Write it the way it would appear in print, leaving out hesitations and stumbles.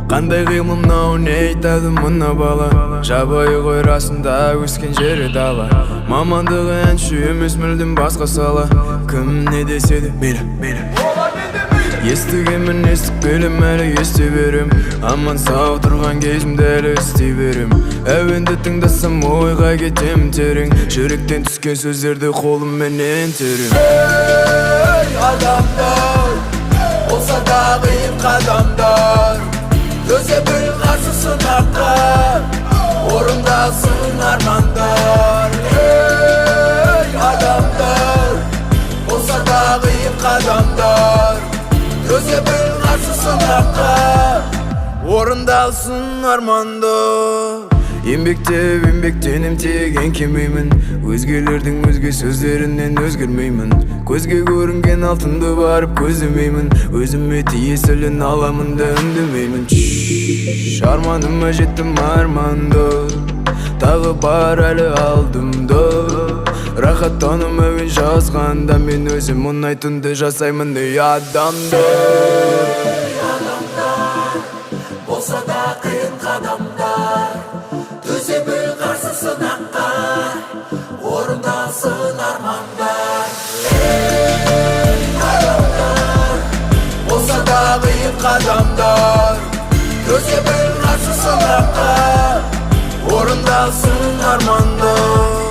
Қандай қимыл мынау, не айтады мына бала? Жабайы ғой расында, өскен жері дала. Мамандығы әнші емес, мүлдем басқа сала. Кім не десе де мейлі, мейлі. Естігенмін, естіп келем, әлі ести берем. Аман сау тұрған кезімде әлі істей берем. Әуенді тыңдасам, ойға кетем терең. Жүректен түскен сөздерді қолымменен терем. Ей, адамдар, болса да қиын қадамдар, төзе біл қарсы сынаққа, орындалсын армандар. Ей, адамдар, болса да қиын қадамдар, төзе біл қарсы сынаққа, орындалсын армандар. Еңбектеп, еңбектенем, тек еңкеймеймін. Өзгелердің өзге сөздерінен өзгермеймін. Көзге көрінген алтынды барып көздемеймін. Өзіме тиесілін аламын да үндемеймін. Чш, арманыма жеттім, арманды тағы бар әлі алдымда. Рахаттанып әуен жазғанда, мен өзім ұнайтынды жасаймын. Ей, адамдар, Адамдар, болса да қиын қадамдар, төзе біл қарсы сынаққа, орындалсын армандар. Ей, адамдар, болса да қиын қадамдар, төзе біл қарсы сынаққа, орындалсын армандар.